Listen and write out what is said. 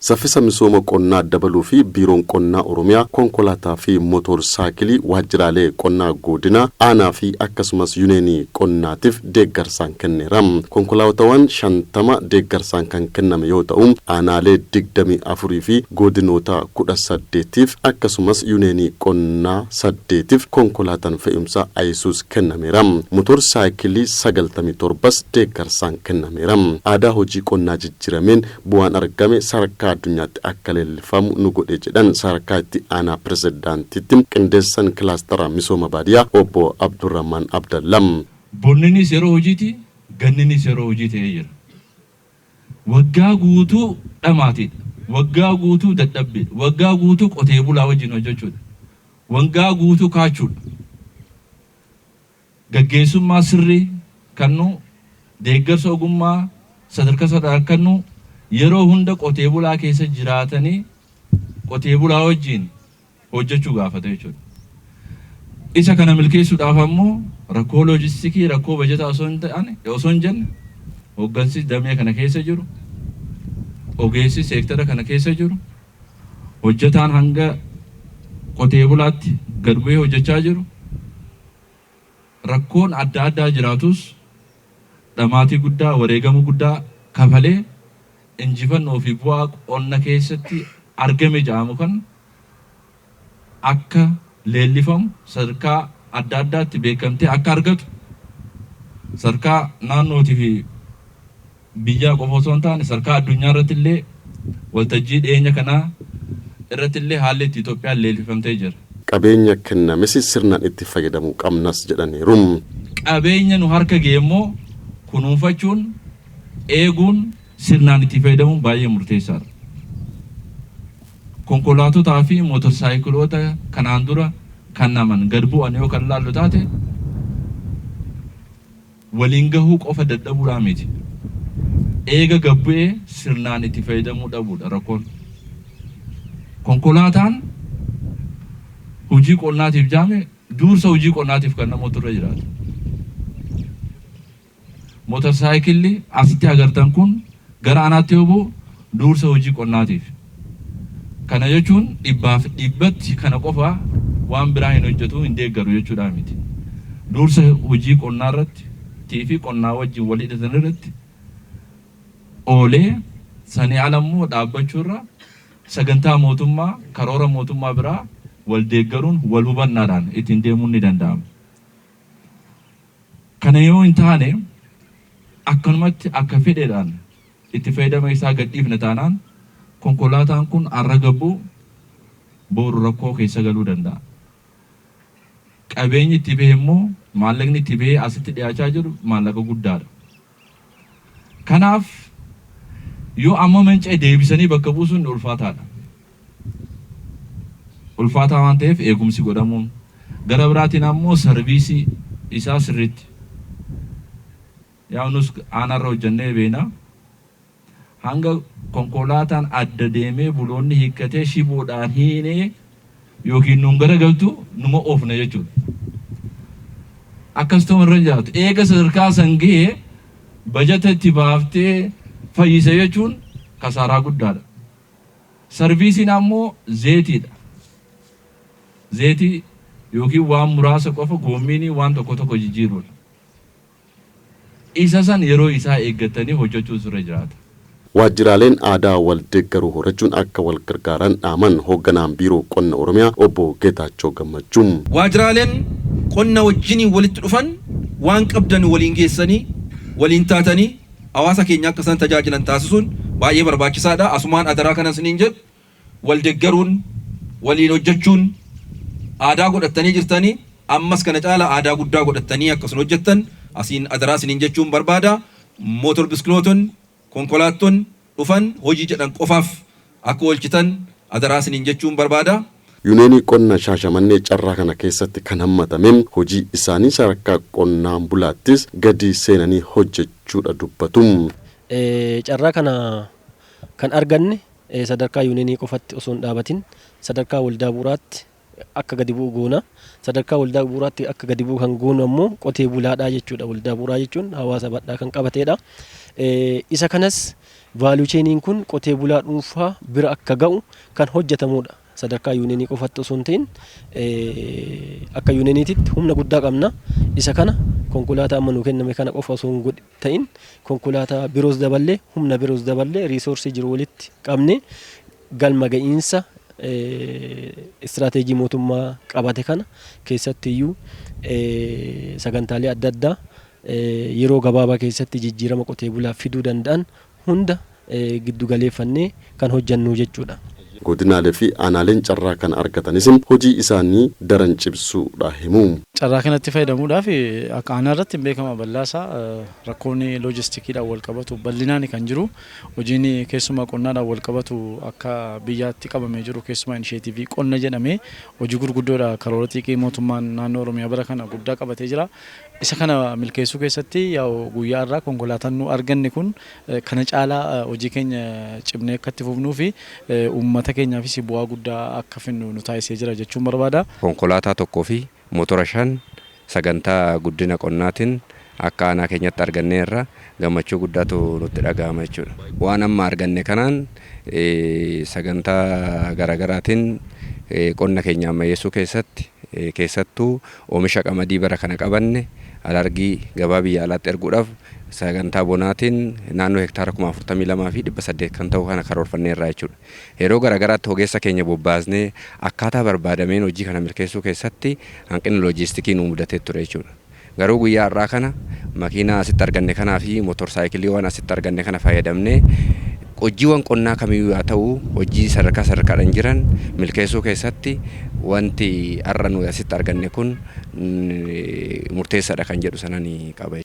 Saffisa misooma qonnaa dabaluu fi Biiroon Qonnaa Oromiyaa konkolaataa fi mootor saayikilii waajjiraalee qonnaa godinaa, aanaa fi akkasumas yuuneenii qonnaatiif deeggarsaan kenneera. Konkolaataawwan 50 deeggarsaan kan kenname yoo ta'u, aanaalee 24 fi godinoota 18tiif akkasumas yuuneenii qonnaa 8tiif konkolaataan fe'umsaa Ayisuuz kennameera. Mootor saayikilii 97s deeggarsaan kennameera. Aadaa hojii qonnaa jijjiirameen bu'aan argame sadarkaa addunyaatti akka leellifamu nu godhe jedhan sadarkaa itti aanaa pirezidaantiitti qindeessan kilaastara misooma baadiyyaa obbo Abdurrahman Abdallam. Bonninis yeroo hojiiti, ganninis yeroo hojii ta'ee jira. Waggaa guutuu dhamaatiidha. Waggaa guutuu dadhabbiidha. Waggaa guutuu qotee bulaa wajjin hojjechuudha. Waggaa guutuu kaachuudha. Gaggeessummaa sirrii kannu, deeggarsa ogummaa sadarkaa sadarkaa yeroo hunda qotee bulaa keessa jiraatanii qotee bulaa wajjin hojjechuu gaafata jechuudha. Isa kana milkeessuudhaaf ammoo rakkoo loojistikii, rakkoo bajataa osoo hin ta'ane, osoo hin jenne, hooggansi damee kana keessa jiru, ogeessi seektara kana keessa jiru, hojjetaan hanga qotee bulaatti gad bu'ee hojjechaa jiru, rakkoon adda addaa jiraatus dhamaatii guddaa, wareegama guddaa kafalee injifannoo fi bu'aa qonna keessatti argame jedhamu kan akka leellifamu, sadarkaa adda addaatti beekamtee akka argatu, sadarkaa naannootii fi biyyaa qofa osoo hin taane sadarkaa addunyaa irratti illee waltajjii dhiyeenya kanaa irratti illee haalli itti Itoophiyaan leellifamtee jira. Qabeenya kennames sirnaan itti fayyadamuu qabnas jedhaniiru. Qabeenya nu harka ga'e immoo kunuunfachuun, eeguun, sirnaan itti fayyadamuun baay'ee murteessaadha. Konkolaatotaa fi mootorsaayikiloota kanaan dura kennaman gad bu'an yoo kan laallu taate, waliin gahuu qofa dadhabuudhaa miti. Eega gad bu'ee sirnaan itti fayyadamuu dhabuudha rakkoon. Konkolaataan hojii qonnaatiif jaame dursa hojii qonnaatiif kan namoota irra jiraata. Mootorsaayikilli asitti agartan kun gara aanaatti yoo bu'u dursa hojii qonnaatiif. Kana jechuun dhibbaaf dhibbatti kana qofa waan biraa hin hojjetu, hin deeggaru jechuudha miti. Dursa hojii qonnaa irratti fi qonnaa wajjin wal hidhatan irratti oolee, sanii ala immoo dhaabbachuurra sagantaa mootummaa, karoora mootummaa biraa wal deeggaruun, wal hubannaadhaan ittiin deemuun ni danda'ama. Kana yoo hin taane, akkanumatti akka fedheedhaan itti fayyadama isaa gadhiifne taanaan, konkolaataan kun har'a gabbuu boru rakkoo keessa galuu danda'a. Qabeenyi itti bahe immoo, maallaqni itti bahee asitti dhiyaachaa jiru maallaqa guddaadha. Kanaaf yoo amma manca'e deebisanii bakka buusuun ulfaataadha. Ulfaataa waan ta'eef eegumsi godhamuun, gara biraatiin ammoo sarviisii isaa sirriitti. Yaa nus aanarra hojjannee beena. Hanga konkolaataan adda deemee buloonni hiikkatee shiboodhaan hiinee yookiin nuun garagaltu numa oofna jechuudha. Akkas ta'uu irra jiraatu. Eega sadarkaa san gahee bajata itti baaftee fayyisa jechuun kasaaraa guddaadha. Sarviisiin ammoo zeetiidha. Zeetii yookiin waan muraasa qofa, goommiinii waan tokko tokko jijjiiruudha. Isa san yeroo isaa eeggatanii hojjechuutu irra jiraata. Waajjiraaleen aadaa wal deeggaruu horachuun akka wal gargaaran dhaaman hoogganaan Biiroo Qonna Oromiyaa obbo Geetaachoo Gammachuu. Waajjiraaleen qonna wajjiniin walitti dhufan waan qabdan waliin geessanii, waliin taatanii hawaasa keenya akka isaan tajaajilan taasisuun baay'ee barbaachisaadha. Asumaan adaraa kanan isiniin jedhu, wal deeggaruun, waliin hojjechuun aadaa godhattanii jirtanii, ammas kana caala aadaa guddaa godhattanii akkasuma hojjettan asiin adaraa isiniin jechuun barbaada. Mootor biskilootonni, konkolaattonni dhufan hojii jedhan qofaaf akka oolchitan adaraa isiniin jechuun barbaada. Yuuneenii qonna Shaashamannee carraa kana keessatti kan hammatame hojii isaanii sadarkaa qonnaan bulaattis gadi seenanii hojjechuudha dubbatu. Carraa kana kan arganne sadarkaa yuuneenii qofatti osoo hin dhaabatin sadarkaa waldaa bu'uuraatti akka gadi bu'u goona. Sadarkaa waldaa bu'uuraatti akka gadi bu'u kan goonu ammoo qotee bulaadhaa jechuudha. Waldaa bu'uuraa jechuun hawaasa bal'aa kan qabateedha. Isa kanas Value chainiin kun qotee bulaa dhuunfaa bira akka ga'u kan hojjetamudha. Sadarkaa yuuneenii qofatti osoo hin ta'in akka yuuneeniititti humna guddaa qabna. Isa kana konkolaataa amma nuu kenname kana qofa osoo hin ta'in konkolaataa biroos daballee, humna biroos daballee, resource jiru walitti qabne galma ga'iinsa istiraateejii mootummaa qabate kana keessatti iyyuu sagantaalee adda addaa yeroo gabaabaa keessatti jijjiirama qotee bulaa fiduu danda'an hunda giddu galeeffannee kan hojjennu jechuudha. Godinaalee fi aanaaleen carraa kana argatanis hojii isaanii daran cimsuudha himu. Carraa kanatti fayyadamuudhaaf akka aanaa irratti hin beekama, bal'aasaa rakkoon loojistikiidhaan wal qabatu bal'inaan kan jiru, hojiin keessumaa qonnaadhaan wal qabatu akka biyyaatti qabamee jiru, keessumaa inisheetiivii qonna jedhamee hojii gurguddoodha, karoora xiiqii mootummaan naannoo Oromiyaa bara kana guddaa qabatee jira. Isa kana milkeessuu keessatti yaa'u guyyaa irraa konkolaataan nu arganne kun kana caalaa hojii keenya cimnee akka itti fufnuu fi uummata keenyaafis bu'aa guddaa akka finnu nu taasisee jira jechuun barbaada. Konkolaataa tokkoo fi motora 5 sagantaa guddina qonnaatiin akka aanaa keenyatti arganneerra, gammachuu guddaatu nutti dhaga'ama jechuudha. Waan amma arganne kanaan sagantaa garaagaraatiin qonna keenya ammayyeessuu keessatti, keessattuu oomisha qamadii bara kana qabanne alargii gabaa biyya alaatti erguudhaaf sagantaa bonaatiin naannoo hektaara 42,800 kan ta'u kana karoorfanneerra jechuudha. Yeroo garaagaraatti ogeessa keenya bobbaasnee akkaataa barbaadameen hojii kana milkeessuu keessatti hanqinni loojiistikii nu mudatee ture jechuudha. Garuu guyyaa har'aa kana makiinaa asitti arganne kanaa fi motorsaayikiliiwwan asitti arganne kana fayyadamnee hojiiwwan qonnaa kamiyyuu haa ta'u hojii sadarkaa sadarkaadhaan jiran milkeessuu keessatti wanti har'a nuyi asitti arganne kun murteessaadha kan jedhu sanani qaba.